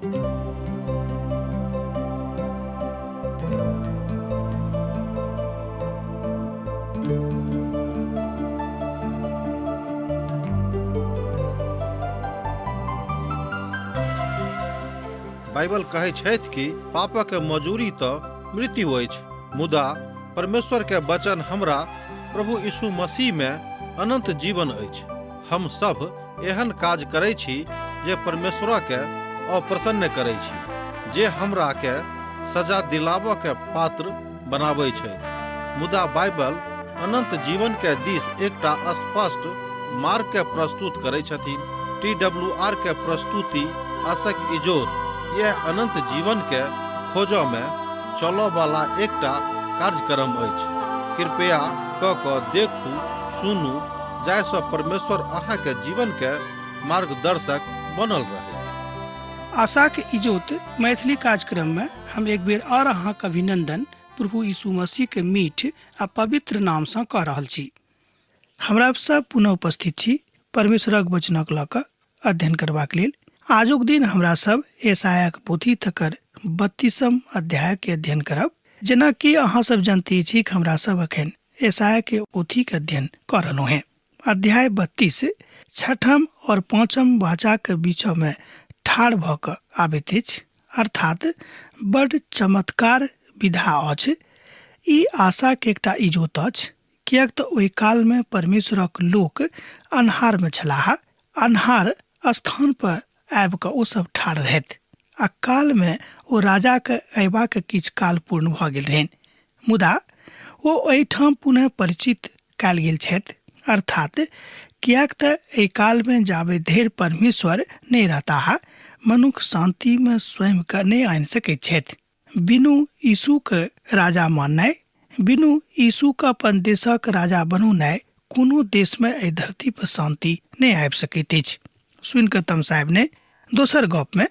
Bible कहै छथि कि पापक मजूरी तऽ मृत्यु अछि, मुदा परमेश्वर के वचन हमरा प्रभु यीशु मसीह में अनंत जीवन अछि। हम सब एहन काज करै छी जे परमेश्वर के अप्रसन्न करै छी, जे हमरा के सजा दिलाबऽ के पात्र बनाबै छथि। मुदा बाइबल अनंत जीवन के दिस एकटा स्पष्ट मार्ग के प्रस्तुत करै छथिन। टी डब्ल्यू आर के प्रस्तुति आशक इजोत यह अनंत जीवन के खोजऽ में चलऽ वाला एकटा कार्यक्रम अछि। कृपया क कऽ देखू, सुनू, जाहिसँ परमेश्वर अहाँके जीवन के मार्गदर्शक बनल रहै। आशाक इजोत मैथिली कार्यक्रम में हम एक बेर और अहाँक अभिनंदन प्रभु यीशु मसीह के मीठ आ पवित्र नाम सँ कऽ रहल छी। हमरा सब पुनः उपस्थित छी परमेश्वरक वचनक लऽ कऽ अध्ययन करबाक लेल। आजुक दिन हमरा सब एसायाक पोथी तकर 32 अध्याय के अध्ययन करब। जेना कि अहाँ सब जानते छी कि हमरा सब अखन एसाया के पोथी के अध्ययन कऽ रहलहुँ हेँ। अध्याय 32 छठम और पाँचम वाचा के बीच में ठाढ़ भऽ कऽ आबैत अछि, अर्थात बड चमत्कार विधा अछि। ई आशा के एकटा इजोत अछि, किएक तऽ ओहि काल में परमेश्वरक लोक अन्हार में छलाह। अन्हार स्थान पर आबि कऽ ओ सब ठाढ़ रहथि आ काल में ओ राजा के अयबाक किछु काल पूर्ण भऽ गेल रहनि, मुदा ओ एहिठाम पुनः परिचित कयल गेल छथि। अर्थात किएक तऽ एहि काल में जाबे धरि परमेश्वर नहि रहताह, मनुख शांति में स्वयं के नहि आनि सकैत छथि। बिनु यीशु के राजा माननाइ, बिनु यीशु के अपन देशक राजा बनौनाइ, कोनो देश में एहि धरती पर शांति नहि आबि सकैत अछि। सुनि कऽ तमसायब नहि। दोसर गप में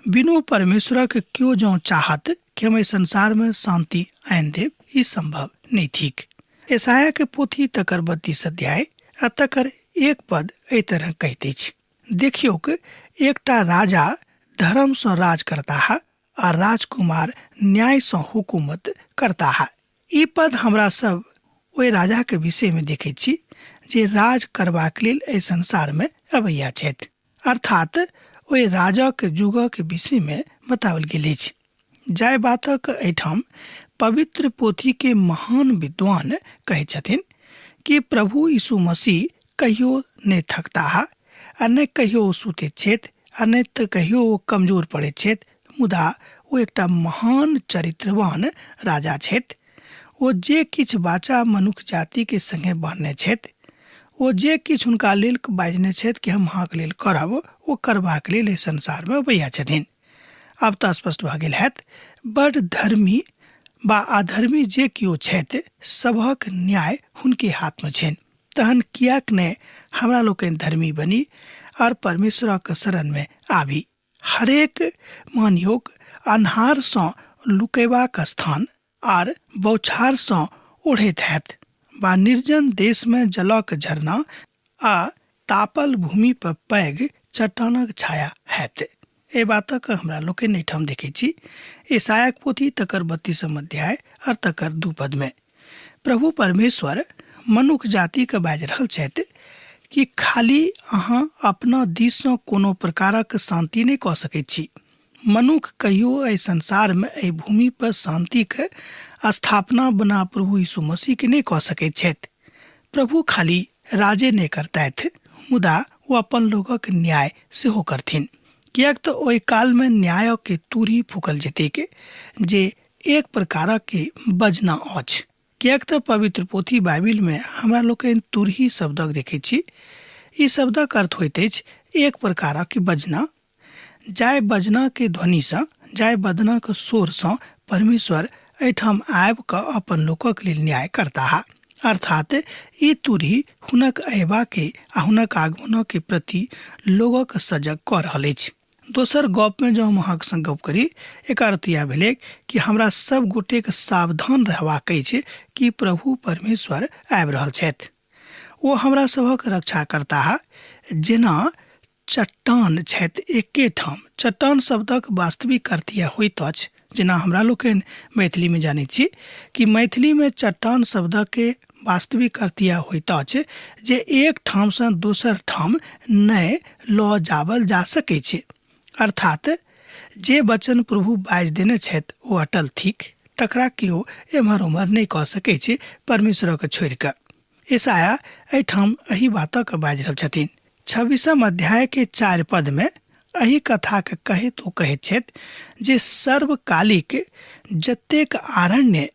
बिनु परमेश्वरक केओ जँ चाहत कि हम एहि संसार में शांति आनि देब, ई संभव नहि थिक। एसाया के पोथी तकर 32 अध्याय आ तकर 1 पद एहि तरह कहैत अछि, देखियौक एकटा राजा धर्म सँ राज करताह आ राजकुमार न्याय सँ हुकूमत करताह। ई पद हमरा सब ओहि राजा के विषय में देखैत छी जे राज करबाक लेल एहि संसार में अबैया छथि, अर्थात ओहि राजाक युगक विषय में बताओल गेल अछि। जाहि बातक एहिठाम पवित्र पोथी के महान विद्वान कहै छथिन कि प्रभु यीशु मसीह कहियो नहि थकताह आ नहि कहियो ओ सुतैत छथि आ नहि तऽ कहियो ओ कमजोर पड़ैत छथि, मुदा ओ एकटा महान चरित्रवान राजा छथि। ओ जे किछु वाचा मनुख जाति के संगे बान्हने छथि, ओ जे किछु हुनका लेल बाजने छथि कि हम अहाँके लेल करब, ओ करबाक लेल एहि संसार में अबैया छथिन। आब तऽ स्पष्ट भऽ गेल हैत, बड धर्मी बा अधर्मी जे केओ छथि सभक न्याय हुनके हाथ में छनि। तहन किएक ने हमरा लोकनि धर्मी बनी और परमेश्वरक शरण में आबी। हरेक मानियोक अन्हार सँ लुकेबाक स्थान आर बौछार सँ ओढ़ैत हैत बा निर्जन देश में जलक झरना आ तापल भूमि पर पैघ चट्टानक छाया हैत। एहि बातक हमरा लोकनि एहिठाम देखै छी ईसायाक पोथी तकर 32 अध्याय और तकर 2 पद में। प्रभु परमेश्वर मनुख जाति के बाजि रहल छथि कि खाली अहाँ अपना दिस सँ कोनो प्रकारक शांति नहि कऽ सकैत छी। मनुख कहियो एहि संसार में एहि भूमि पर शांति के स्थापना बना प्रभु यीशु मसीह के नहि कऽ सकैत छथि। प्रभु खाली राजे नहि करतथि, मुदा ओ अपन लोकक न्याय सेहो करथिन, किएक तऽ ओहि काल में न्याय के तूरी फूकल जेतैक जे एक प्रकारक के बजना अछि। किएक तऽ पवित्र पोथी बाइबिल में हमरा लोकनि तुरही शब्दक देखैत छी। ई शब्दक अर्थ होइत अछि एक प्रकारक बजना, जाहि बजना के ध्वनि सँ, जाहि बदना के शोर सँ परमेश्वर एहिठाम आबि कऽ अपन लोकक लेल न्याय करताह। अर्थात ई तुरही हुनक अयबा के आ हुनक आगमनक के प्रति लोगक सजग कऽ रहल अछि। दोसर गप में जँ हम अहाँक संग गप करी, एकर अर्थ इएह भेलै कि हमरा सब गोटेक सावधान रहबाक अछि कि प्रभु परमेश्वर आबि रहल छथि। ओ हमरा सभक रक्षा करताह, जेना चट्टान छथि एके ठाम। चट्टान शब्दक वास्तविक अर्थ इएह होइत अछि, जेना हमरा लोकनि मैथिलीमे जानैत छी कि मैथिलीमे चट्टान शब्दके वास्तविक अर्थ इएह होइत अछि जे एक ठामसँ दोसर ठाम नहि लऽ जावल जा सकै छै। अर्थात जे वचन प्रभु बाजि देने छथि ओ अटल थिक, तकरा केओ एम्हर ओम्हर नहि कऽ सकै छै परमेश्वरके छोड़ि कऽ। ईसाया एहिठाम एहि बातक बाजि रहल छथिन। 26 अध्याय के 4 पद में एहि कथाके कहैत ओ कहैत छथि जे सर्वकालिक जतेक आरण्य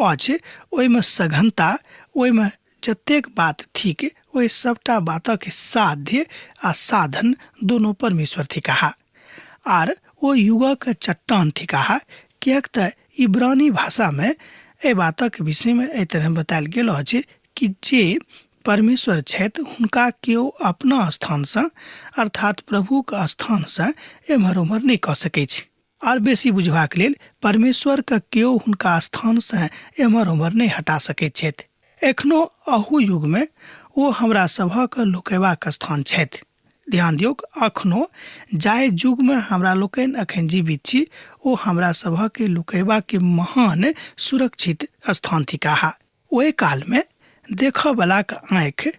अछि ओहिमे सघनता, ओहिमे जतेक बात थिक ओहि सबटा बातक साध्य आ साधन दोनो परमेश्वर थिकाह आर ओ युगक चट्टान थिकाह, किएक तऽ इब्रानी भाषामे एहि बातक विषयमे एहि तरह बतायल गेल अछि कि जे परमेश्वर छथि हुनका केओ अपना स्थानसँ अर्थात प्रभुक स्थानसँ एम्हर ओम्हर नहि कऽ सकैछ। आर बेसी बुझबाक लेल परमेश्वरके केओ हुनका स्थानसँ एम्हर ओम्हर नहि हटा सकैत छथि। एखनो अहू युगमे ओ हमरा सभक लुकयबाक स्थान छथि। ध्यान दियौक, अखनो जाहि युगमे हमरा लोकनि अखन जीवित छी ओ हमरा सभक लुकयबाक महान सुरक्षित स्थान थिकाह। ओहि कालमे देखऽवलाक आँखि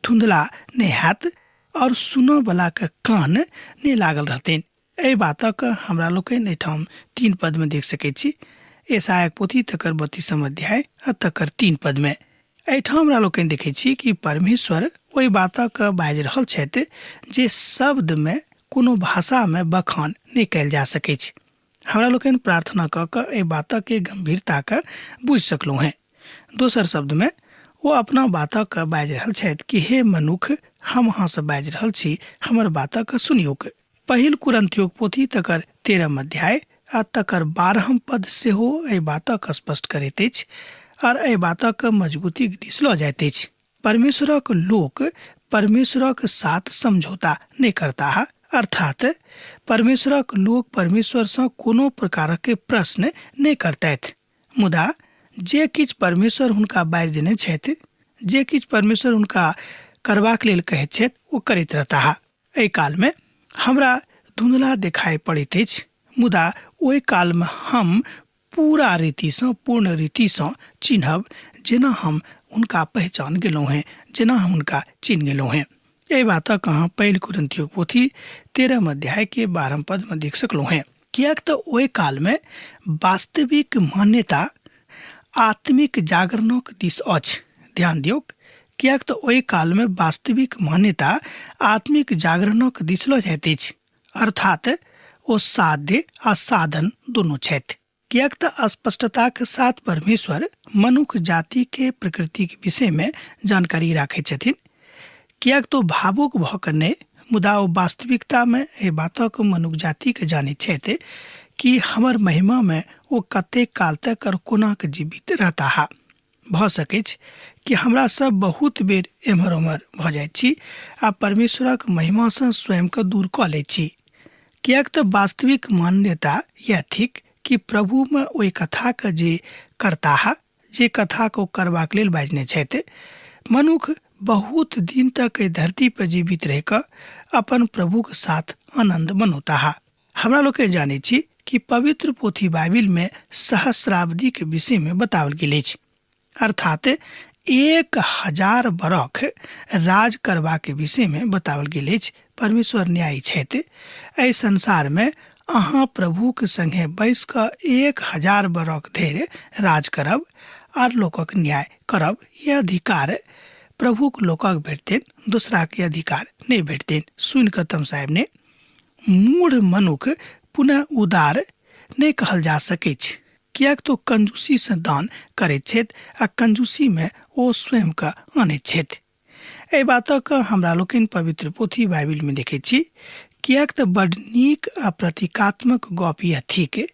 धुंधला नहि हैत और सुनऽवलाक कान नहि लागल रहतनि। एहि बातक हमरा लोकनि एहिठाम 3 पदमे देख सकैत छी। यशायाक पोथी तकर 32 अध्याय आ तकर 3 पदमे एहिठाम हमरा लोकनि देखै छी कि परमेश्वर ओहि बातक बाजि रहल छथि जे शब्दमे कोनो भाषामे बखान नहि कयल जा सकैछ। हमरा लोकनि प्रार्थना कऽ कऽ एहि बातक गंभीरताके बुझि सकलहुँ हेँ। दोसर शब्दमे ओ अपना बातक बाजि रहल छथि कि हे मनुख, हम अहाँसँ बाजि रहल छी, हमर बातक सुनियौक। पहिल कुरन्थियोक पोथी तकर 13 अध्याय आ तकर 12 पद सेहो एहि बातक स्पष्ट करैत अछि आर एहि बातक मजबूतीक दिस लऽ जाइत अछि। परमेश्वरक लोक परमेश्वरक साथ समझौता नहि करताह, अर्थात परमेश्वरक लोक परमेश्वरसँ कोनो प्रकारक प्रश्न नहि करतथि, मुदा जे किछु परमेश्वर हुनका बाजि देने छथि, जे किछु परमेश्वर हुनका करबाक लेल कहैत छथि ओ करैत रहताह। एहि कालमे हमरा धुंधला देखाइ पड़ैत अछि, मुदा ओहि कालमे हम पूरा रीतिसँ, पूर्ण रीतिसँ चिन्हब, जेना हम हुनका पहचान गेलहुँ हेँ, जेना हम हुनका चिन्ह गेलहुँ हेँ। एहि बातक अहाँ पहिल कुरिन्थियोक पोथी 13 अध्याय के 12 पदमे देख सकलहुँ हेँ। किएक तऽ ओहि कालमे वास्तविक मान्यता आत्मिक जागरणक दिस अछि। ध्यान दियौक, किएक तऽ ओहि कालमे वास्तविक मान्यता आत्मिक जागरणक दिस लऽ जाइत अछि, अर्थात ओ साध्य आ साधन दुनू छथि। किएक तऽ स्पष्टताक साथ परमेश्वर मनुख जाति के प्रकृतिक विषयमे जानकारी राखैत छथिन। किएक तऽ भावुक भऽ कऽ नहि, मुदा ओ वास्तविकतामे एहि बातक मनुख जातिके जानैत छथि कि हमर महिमामे ओ कतेक काल तक और कोना कऽ जीवित रहताह। भऽ सकैछ कि हमरा सब बहुत बेर एम्हर ओम्हर भऽ जाइत छी आ परमेश्वरक महिमासँ स्वयंके दूर कऽ लैत छी। किएक तऽ वास्तविक मान्यता इएह थिक कि प्रभुमे ओहि कथाके जे करताह, जे कथाके ओ करबाक लेल बाजने छथि, मनुख बहुत दिन तक एहि धरती पर जीवित रहि कऽ अपन प्रभुक साथ आनन्द मनौताह। हमरा लोकनि जानैत छी कि पवित्र पोथी बाइबिल में सहस्राब्दी के विषय में बताओल गेल अछि, अर्थात 1000 बरख राज करबा के विषय में बताओल गेल अछि। परमेश्वर न्यायी छथि। एहि संसार में अहाँ प्रभुक संगे बैस कऽ 1000 बरख धरि राज करब आर लोकक न्याय करब। यह अधिकार प्रभुक लोकक भेटतनि, दोसरा के अधिकार नहि भेटतनि। सुनि कऽ तमसायब ने, मूढ़ मनुख पुनः उदार नहि कहल जा सकैछ, किएक तऽ कंजूसीसँ दान करैत छथि आ कंजूसीमे ओ स्वयंके आनैत छथि। एहि बातक हमरा लोकनि पवित्र पोथी बाइबिलमे देखैत छी, किएक तऽ बड नीक आ प्रतीकात्मक गप यह थिक।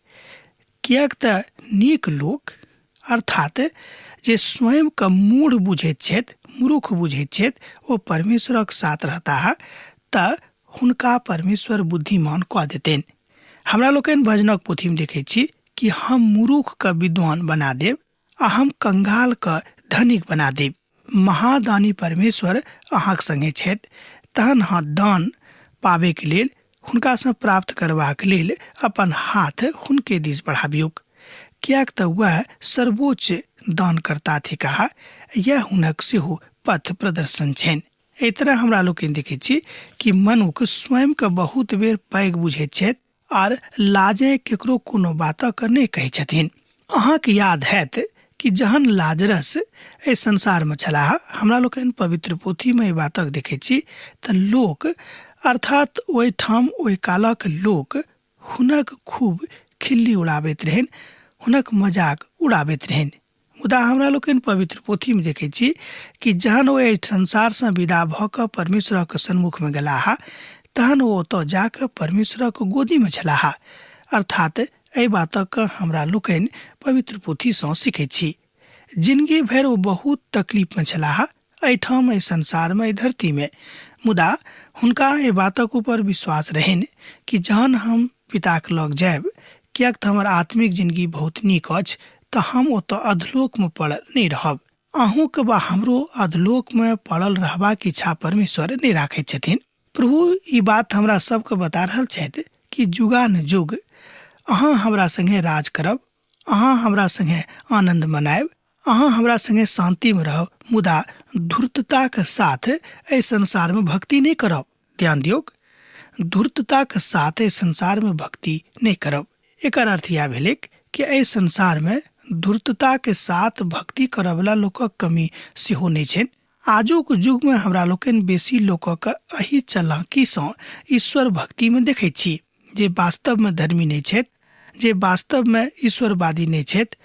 किएक तऽ नीक लोक अर्थात जे स्वयंके मूढ़ बुझैत छथि, मूर्ख बुझैत छथि, ओ परमेश्वरक साथ रहताह तऽ हुनका परमेश्वर बुद्धिमान कऽ देतनि। हमरा लोकनि भजनक पोथीमे देखैत छी कि हम मूर्खके विद्वान बना देब आ हम कंगालके धनिक बना देब। महादानी परमेश्वर अहाँक संगे छथि, तहन अहाँ दान पाबैके लेल, हुनकासँ प्राप्त करबाक लेल अपन हाथ हुनके दिस बढ़ाबियौक, किएक तऽ वएह सर्वोच्च दानकर्ता थिकाह। यैह हुनक सेहो पथ प्रदर्शन छनि। एहि तरह हमरा लोकनि देखैत छी कि मनुख स्वयंके बहुत बेर पैघ बुझैत छथि आर लाजे केकरो कोनो बातक नहि कहै छथिन। अहाँके याद हैत कि जहन लाजरस एहि संसारमे छलाह, हमरा लोकनि पवित्र पोथीमे एहि बातक देखैत छी, तऽ लोक अर्थात ओहिठाम ओहि कालक लोक हुनक खूब खिल्ली उड़ाबैत रहनि, हुनक मजाक उड़ाबैत रहनि। मुदा हमरा लोकनि पवित्र पोथीमे देखैत छी कि जहन ओ एहि संसारसँ विदा भऽ कऽ परमेश्वरक सन्मुखमे गेलाह, तहन ओ ओतऽ जा कऽ परमेश्वरक गोदीमे छलाह। अर्थात एहि बातक हमरा लोकनि पवित्र पोथीसँ सीखैत छी। जिनगी भरि ओ बहुत तकलीफमे छलाह, एहिठाम एहि संसारमे, एहि धरतीमे। मुदा हुनका एहि बातक ऊपर विश्वास रहनि कि जहन हम पिताक लग जायब, किएक तऽ हमर आत्मिक जिनगी बहुत नीक अछि, तऽ हम ओतऽ अधलोकमे पड़ल नहि रहब। अहूँके वा हमरो अधलोकमे पड़ल रहबाक इच्छा परमेश्वर नहि राखैत छथिन। प्रभु ई बात हमरा सबके बता रहल छथि कि जुगानुजुग अहाँ हमरा संगे राज करब, अहाँ हमरा संगे आनन्द मनायब, अहाँ हमरा संगे शान्तिमे रहब, मुदा धूर्तताक साथ एहि संसारमे भक्ति नहि करब। ध्यान दियौक, धूर्तताक साथ एहि संसारमे भक्ति नहि करब। एकर अर्थ इएह भेलैक कि एहि संसारमे धूर्तताक साथ भक्ति करऽवला लोकक कमी सेहो नहि छनि। आजुक युगमे हमरा लोकनि बेसी लोकक एहि चलाकीसँ ईश्वर भक्तिमे देखैत छी। जे वास्तवमे धर्मी नहि छथि, जे वास्तवमे ईश्वरवादी नहि छथि,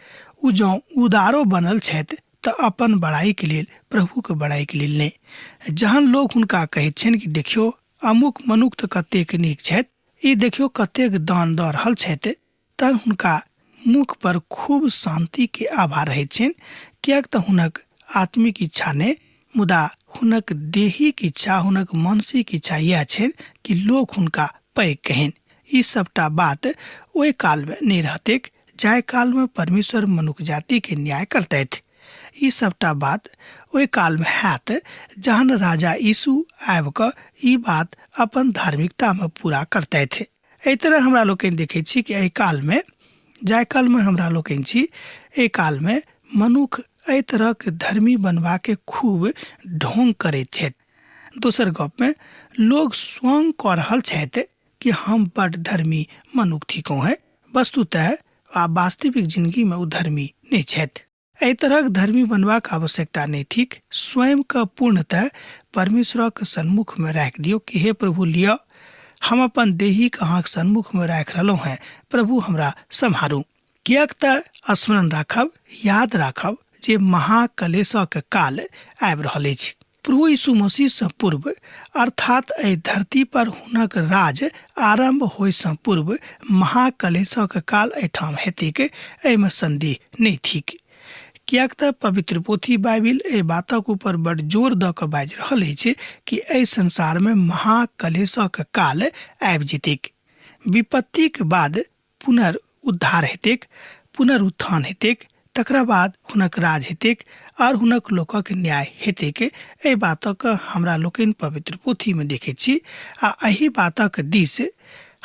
ओ जँ उदारो बनल छथि तऽ अपन बड़ाइके लेल, प्रभुके बड़ाइके लेल नहि। जहन लोक हुनका कहैत छनि कि देखियौ अमुक मनुख तऽ कतेक नीक छथि, ई देखियौ कतेक दान दऽ रहल छथि, तहन हुनका मुख पर खूब शांति के आभा रहैत छनि, किएक तऽ हुनक आत्मिक इच्छा नहि, मुदा हुनक देहिक इच्छा, हुनक मानसिक इच्छा इएह छनि कि लोक हुनका पैघ कहनि। ई सबटा बात ओहि कालमे नहि रहतैक जाहि कालमे परमेश्वर मनुख जाति के न्याय करतथि। ई सबटा बात ओहि कालमे हैत जहन राजा यीशु आबि कऽ ई बात अपन धार्मिकतामे पूरा करतथि। एहि तरह हमरा लोकनि देखै छी कि एहि कालमे, जाहि कालमे हमरा लोकनि छी, एहि कालमे मनुख एहि तरहक धर्मी बनबाके खूब ढोंग करैत छथि। दोसर गपमे लोग स्वयं कऽ रहल छथि कि हम बड धर्मी मनुख थिकहुँ हेँ, वस्तुतः आ वास्तविक जिनगीमे ओ धर्मी नहि छथि। एहि तरहक धर्मी बनबाक आवश्यकता नहि थिक। स्वयंके पूर्णतः परमेश्वरक सन्मुखमे राखि दियौ कि हे प्रभु लिअ, हम अपन देहीक अहाँक सन्मुखमे राखि रहलहुँ हेँ, प्रभु हमरा सम्हारू। किएक तऽ स्मरण राखब, याद राखब जे महाकलेशक काल आबि रहल अछि। प्रभु यीशु मसीह सँ पूर्व अर्थात एहि धरती पर हुनक राज आरंभ होय सँ पूर्व महाकलेशक काल एहिठाम हेतैक, एहिमे संदेह नहि थिक। किएक तऽ पवित्र पोथी बाइबिल एहि बातक ऊपर बड जोर दऽ कऽ बाजि रहल अछि कि एहि संसारमे महाकलेशक काल आबि जेतैक। विपत्तिक बाद पुनरुद्धार हेतैक, पुनरुत्थान हेतैक, तकरा बाद हुनक राज हेतैक आर हुनक लोकक न्याय हेतैक। एहि बातक हमरा लोकनि पवित्र पोथीमे देखैत छी आ एहि बातक दिस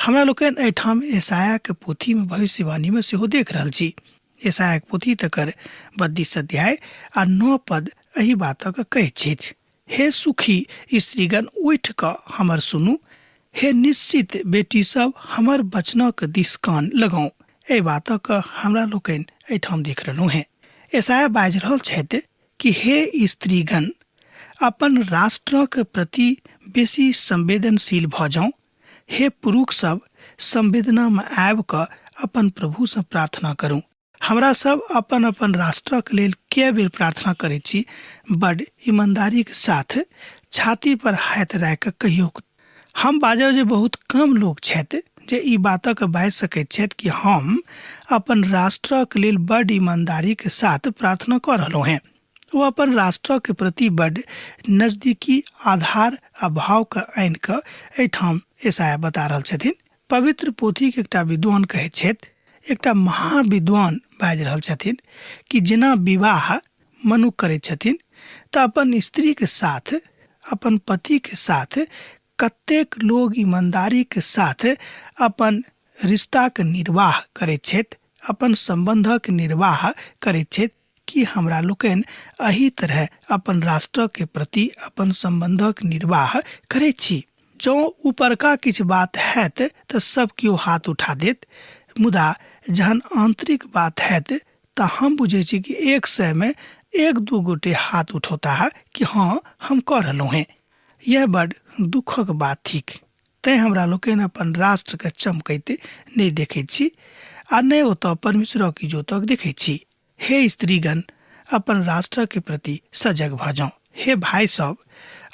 हमरा लोकनि एहिठाम यशायाके पोथीमे भविष्यवाणीमे सेहो देख रहल छी। यशायाक पोथी तकर 32 अध्याय आ 9 पद एहि बातक कहैत छथि, हे सुखी स्त्रीगण, उठि कऽ हमर सुनू, हे निश्चित बेटी सब, हमर वचनक दिस कान लगाउ। एहि बातक हमरा लोकनि एहिठाम देख रहलहुँ हेँ। यशायाह बाजि रहल छथि कि हे स्त्रीगण, अपन राष्ट्रक प्रति बेसी संवेदनशील भऽ जाउ। हे पुरुख सब, संवेदनामे आबि कऽ अपन प्रभुसँ प्रार्थना करू। हमरा सब अपन अपन राष्ट्रक लेल कए बेर प्रार्थना करैत छी, बड ईमानदारीक साथ छाती पर हाथ राखि कऽ कहियौक। हम बाजब जे बहुत कम लोक छथि जे ई बातक बाजि सकैत छथि कि हम अपन राष्ट्रक लेल बड ईमानदारीक साथ प्रार्थना कऽ रहलहुँ हेँ। ओ अपन राष्ट्रक प्रति बड नजदीकी आधार आ भावके आनि कऽ एहिठाम यशायाह बता रहल छथिन। पवित्र पोथीके एकटा विद्वान कहैत छथि, एकटा महाविद्वान बाजि रहल छथिन कि जेना विवाह मनुख करैत छथिन तऽ अपन स्त्रीके साथ, अपन पतिके साथ कतेक लोग ईमानदारीके साथ अपन रिश्ताके निर्वाह करैत छथि, अपन सम्बन्धक निर्वाह करैत छथि? की हमरा लोकनि एहि तरह अपन राष्ट्रके प्रति अपन सम्बन्धक निर्वाह करैत छी? जँ ऊपरका किछु बात हैत तऽ सब केओ हाथ उठा देत, मुदा जहन आंतरिक बात हैत तऽ हम बुझै छी कि 100 में 1-2 गोटे हाथ उठौता है कि हाँ हम कऽ रहलहुँ हेँ। यह बड़ दुखक बात थिक। तैँ हमरा लोकनि अपन राष्ट्रके चमकैत नहि देखैत छी आ नहि ओतऽ परमेश्वरक इजोतक देखैत छी। हे स्त्रीगण, अपन राष्ट्रके प्रति सजग भऽ जाउ। हे भाइ सब,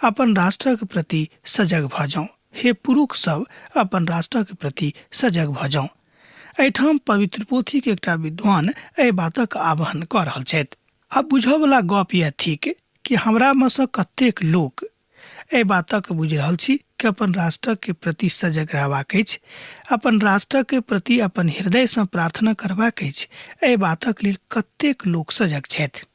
अपन राष्ट्रके प्रति सजग भऽ जाउ। हे पुरुष सब, अपन राष्ट्रके प्रति सजग भऽ जाउ। एहिठाम पवित्र पोथीके एकटा विद्वान एहि बातक आह्वान कऽ रहल छथि। आब बुझऽवला गप यैह थिक कि हमरामे सँ कतेक लोक एहि बातक बुझि रहल छी कि अपन राष्ट्रके प्रति सजग रहबाक अछि, अपन राष्ट्रके प्रति अपन हृदयसँ प्रार्थना करबाक अछि। एहि बातक लेल कतेक लोक सजग छथि?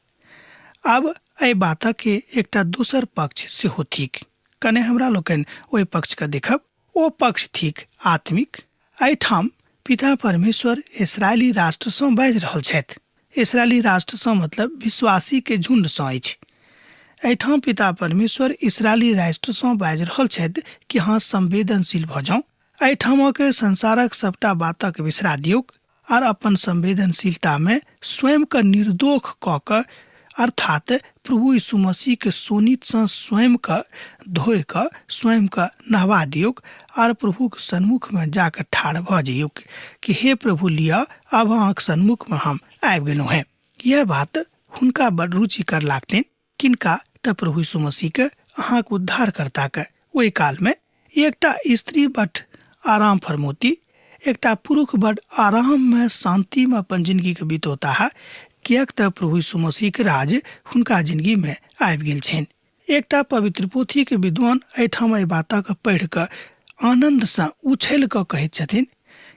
आब एहि बातक एकटा दोसर पक्ष सेहो थिक। कने हमरा लोकनि ओहि पक्षके देखब। ओ पक्ष थिक आत्मिक। एहिठाम पिता परमेश्वर इसराइली राष्ट्रसँ बाजि रहल छथि। इसराइली राष्ट्रसँ मतलब विश्वासीके झुण्डसँ अछि। एहिठाम पिता परमेश्वर इसराइली राष्ट्रसँ बाजि रहल छथि कि अहाँ संवेदनशील भऽ जाउ। एहिठामक संसारक सबटा बातक बिसरा दियौक आर अपन संवेदनशीलतामे स्वयंके निर्दोष कऽ कऽ, अर्थात प्रभु यीशु मसीहके शोणितसँ स्वयंके धोइ कऽ स्वयंके नहवा दियौक आर प्रभुके सन्मुखमे जाकऽ ठाढ़ भऽ जइयौक कि हे प्रभु लिअ, आब अहाँके सन्मुखमे हम आबि गेलहुँ हेँ। यह बात हुनका बड़ रुचिकर लागतनि। किनका? तऽ प्रभु यीशु मसीहके, अहाँके उद्धारकर्ताके। ओहि कालमे एकटा स्त्री बड आराम फरमौती, एकटा पुरुष बड आराममे शान्तिमे अपन जिंदगीके बितौता है, किएक तऽ प्रभु यीशु मसीहके राज हुनका जिंदगीमे आबि गेल छनि। एकटा पवित्र पोथीके विद्वान एहिठाम एहि बातक पढ़ि कऽ आनन्दसँ उछलि कऽ कहैत छथिन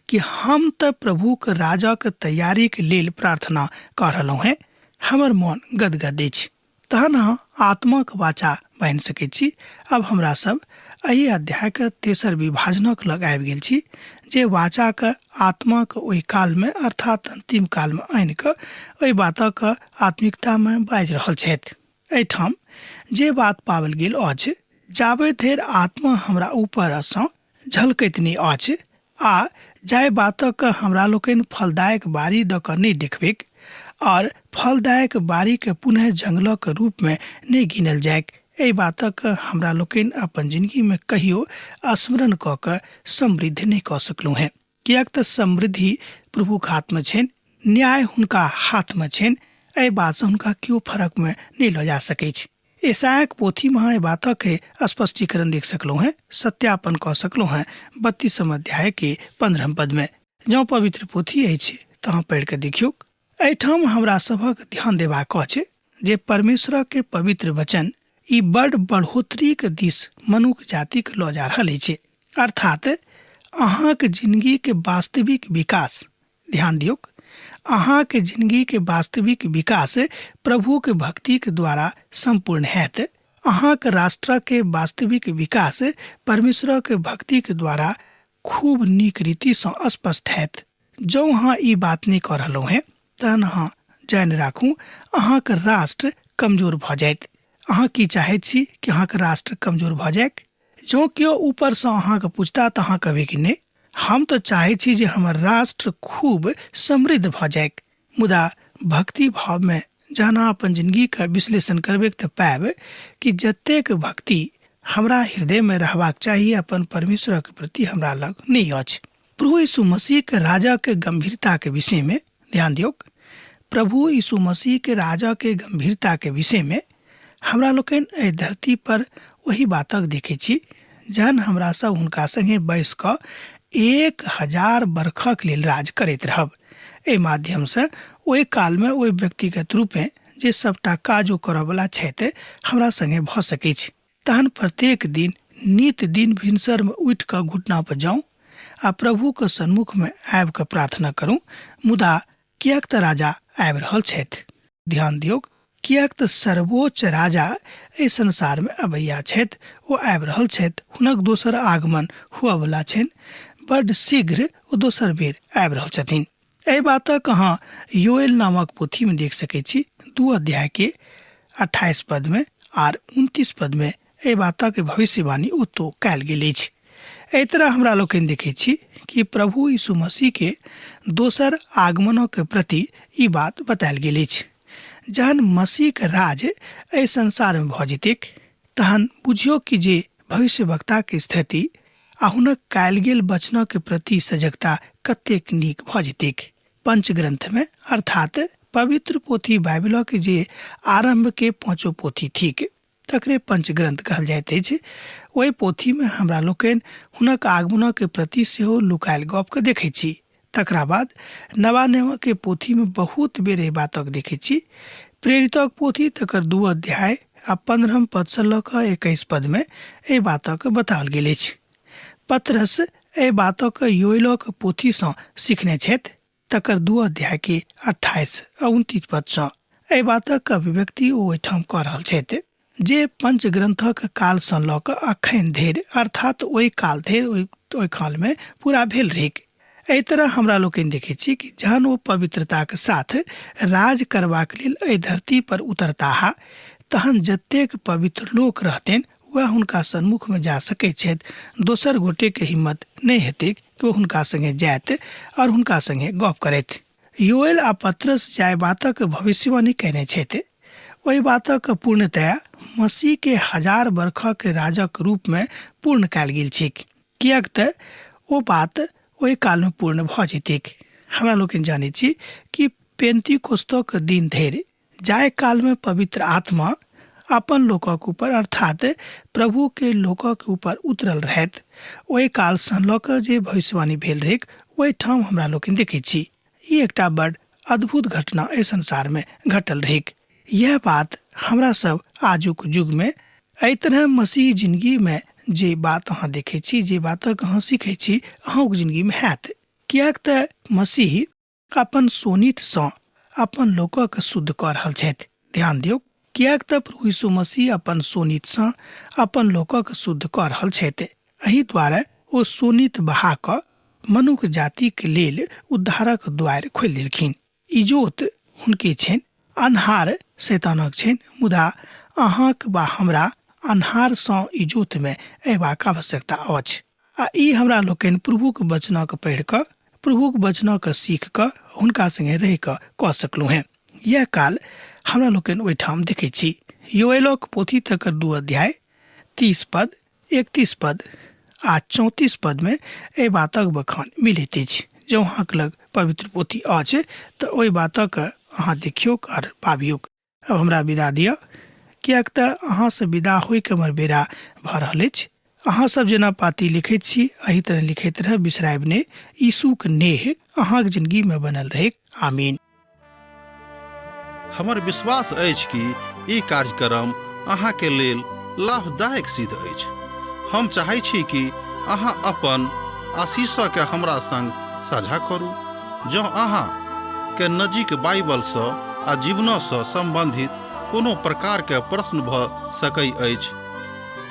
कि हम तऽ प्रभुके राजक तैयारीके लेल प्रार्थना कऽ रहलहुँ हेँ, हमर मन गदगद अछि। तहन अहाँ आत्माक वाचा बान्हि सकैत छी। आब हमरा सब एहि अध्यायके तेसर विभाजनक लग आबि गेल छी, जे वाचाके आत्माक ओहि कालमे अर्थात अन्तिम कालमे आनि कऽ ओहि बातक आत्मिकतामे बाजि रहल छथि। एहिठाम जे बात पाओल गेल अछि, जाबे धरि आत्मा हमरा ऊपरसँ झलकैत नहि अछि आ जाहि बातक हमरा लोकनि फलदायक बारी दऽ कऽ नहि देखबैक आओर फलदायक बारीके पुनः जंगलक रूपमे नहि गिनल जाइक, एहि बातक हमरा लोकनि अपन जिंदगीमे कहियो स्मरण कऽ कऽ समृद्ध नहि कऽ सकलहुँ हेँ। किएक तऽ समृद्धि प्रभुक हाथमे छनि, न्याय हुनका हाथमे छनि, एहि बातसँ हुनका केओ फरकमे नहि लऽ जा सकैछ। ईसायाक पोथीमे अहाँ एहि बातक स्पष्टीकरण देख सकलहुँ हेँ, सत्यापन कऽ सकलहुँ हेँ 32 अध्यायके 15 पदमे। जँ पवित्र पोथी अछि तऽ अहाँ पढ़ि कऽ देखियौक। एहिठाम हमरा सभक ध्यान देबाक अछि जे परमेश्वरक पवित्र वचन ई बड़ बढ़ोतरीक दिस मनुख जातिक लऽ जा रहल अछि। अर्थात अहाँक जिंदगीके वास्तविक विकास, ध्यान दियौक, अहाँके जिंदगीके वास्तविक विकास प्रभुके भक्तिके द्वारा सम्पूर्ण हैत। अहाँक राष्ट्रके वास्तविक विकास परमेश्वरके भक्तिके द्वारा खूब नीक रीतिसँ स्पष्ट हैत। जँ अहाँ ई बात नहि कऽ रहलहुँ हेँ तहन अहाँ जानि राखू अहाँक राष्ट्र कमजोर भऽ जायत। अहाँ की चाहैत छी कि अहाँक राष्ट्र कमजोर भऽ जाय? जँ केओ ऊपरसँ अहाँके पूछता तऽ अहाँ कहबै कि नहि, हम तऽ चाहै छी जे हमर राष्ट्र खूब समृद्ध भऽ जाय। मुदा भक्ति भावमे जहन अहाँ अपन जिंदगीके विश्लेषण करबै तऽ पायब कि जतेक भक्ति हमरा हृदयमे रहबाक चाही अपन परमेश्वरक प्रति हमरा लग नहि अछि। प्रभु यीशु मसीहके राजाके गंभीरताके विषयमे ध्यान दियौक। प्रभु यीशु मसीहके राजाके गंभीरताके विषयमे हमरा लोकनि एहि धरती पर ओहि बातक देखै छी जहन हमरा सब हुनका संगे बैस कऽ 1000 बरखक लेल राज करैत रहब। एहि माध्यमसँ ओहि कालमे ओहि व्यक्तिगत रूपेँ जे सबटा काज ओ करऽवला छथि हमरा संगे भऽ सकैछ। तहन प्रत्येक दिन नित दिन भिनसरमे उठि कऽ घुटना पर जाउ आ प्रभुके सन्मुखमे आबि कऽ प्रार्थना करू, मुदा किएक तऽ राजा आबि रहल छथि। ध्यान दियौक, किएक तऽ सर्वोच्च राजा एहि संसारमे अबैया छथि, ओ आबि रहल छथि। हुनक दोसर आगमन हुअवला छनि। बड्ड शीघ्र ओ दोसर बेर आबि रहल छथिन। एहि बातक अहाँ योएल नामक पोथीमे देख सकैत छी, 2 अध्यायके 28 पदमे आर 29 पदमे एहि बातक भविष्यवाणी ओतौ कयल गेल अछि। एहि तरह हमरा लोकनि देखैत छी कि प्रभु यीशु मसीह के दोसर आगमनक प्रति ई बात बतायल गेल अछि। जहन मसीह के राज एहि संसार में भऽ जेतैक तहन बुझियौ कि जे भविष्यवक्ता के स्थिति आ हुनक कयल गेल वचनक प्रति सजगता कतेक नीक भऽ जेतैक। पंचग्रंथ में अर्थात पवित्र पोथी बाइबिलक जे आरंभ के पांचो पोथी थिक तकरे पंचग्रंथ कहल जाइत अछि। ओहि पोथीमे हमरा लोकनि हुनक आगमनक प्रति सेहो लुकायल गपके देखैत छी। तकरा बाद नवा नियमक पोथीमे बहुत बेर एहि बातक देखैत छी। प्रेरितक पोथी तकर 2 अध्याय आ 15 पदसँ लऽ कऽ 21 पदमे एहि बातक बताओल गेल अछि। पतरस एहि बातक योएलक पोथीसँ सीखने छथि। तकर 2 अध्याय के 28 आ 29 पदसँ एहि बातक अभिव्यक्ति ओ ओहिठाम कऽ रहल छथि जे पंचग्रंथक कालसँ लऽ कऽ अखन धरि अर्थात ओहि काल धरि ओहि कालमे पूरा भेल रहैक। एहि तरह हमरा लोकनि देखैत छी कि जहन ओ पवित्रताक साथ राज करबाक लेल एहि धरती पर उतरताह तहन जतेक पवित्र लोक रहतनि वएह हुनका सन्मुखमे जा सकैत छथि। दोसर गोटेके हिम्मत नहि हेतैक कि ओ हुनका संगे जायत और हुनका संगे गप करैत। योएल आ पतरस जाहि बातक भविष्यवाणी कयने छथि ओहि बातक पूर्णतया मसीह के 1000 बरखक राजक रूप में पूर्ण कयल गेल छैक, किएक तऽ ओ बात ओहि काल में पूर्ण भऽ जेतैक। हमरा लोकनि जानैत छी कि पेंतीकोस्तक दिन धरि जाहि काल में पवित्र आत्मा अपन लोकक ऊपर अर्थात प्रभु के लोकक ऊपर उतरल रहैत ओहि काल सँ लऽ कऽ जे भविष्यवाणी भेल रहैक ओहिठाम हमरा लोकनि देखैत छी। ई एकटा बड़ अद्भुत घटना एहि संसार में घटल रहैक। यह बात हमरा सब आजुक युग में एहि तरह मसीह जिंदगी में जे बात अहाँ देखै छी, जे बातक अहाँ सीखै छी, अहूँक जिंदगी में हैत। किएक तऽ मसीह अपन शोणितसँ अपन लोकक शुद्ध कऽ रहल छथि। ध्यान दियौ, किएक तऽ प्रभु यीशु मसीह अपन शोणितसँ अपन लोकक शुद्ध कऽ रहल छथि। एहि द्वारे ओ शोणित बहा कऽ मनुख जातिक लेल उद्धारक द्वारि खोलि देलखिन। इजोत हुनके छनि, अन्हार शैतानक छनि, मुदा अहाँक वा हमरा अन्हारसँ इजोतमे अयबाक आवश्यकता अछि। आ ई हमरा लोकनि प्रभुक वचनक पढ़ि कऽ, प्रभुक वचनक सीख कऽ, हुनका संगे रहि कऽ कऽ सकलहुँ हेँ। यैह काल हमरा लोकनि ओहिठाम देखै छी। योएलक पोथी तकर 2 अध्याय 30 पद, 31 पद आ 34 पदमे एहि बातक बखान मिलैत अछि। जँ अहाँक लग पवित्र पोथी अछि तऽ ओहि बातक अहाँ देखियौक आर पाबियौक। अब हमरा विदा दिअ, किएक तऽ अहाँसँ विदा होइके हमर बेरा भऽ रहल अछि। अहाँ सब जेना पाती लिखैत छी एहि तरह लिखैत रहब, बिसरायब नहि। यीशुक नेह अहाँक जिंदगीमे बनल रहैक। आमीन। हमर विश्वास अछि कि ई कार्यक्रम अहाँके लेल लाभदायक सिद्ध अछि। हम चाहै छी कि अहाँ अपन आशीषके हमरा संग साझा करू। जँ अहाँ के नजीक बाइबलसँ आ जीवनसँ सम्बन्धित कोनो प्रकारके प्रश्न भऽ सकै अछि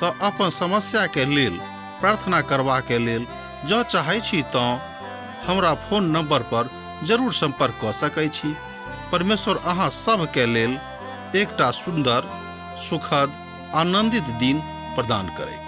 तऽ अपन समस्याके लेल प्रार्थना करबाके लेल जँ चाहै छी तँ हमरा फोन नंबर पर जरूर सम्पर्क कऽ सकै छी। परमेश्वर अहाँ सभके लेल एकटा सुन्दर, सुखद, आनन्दित दिन प्रदान करैत।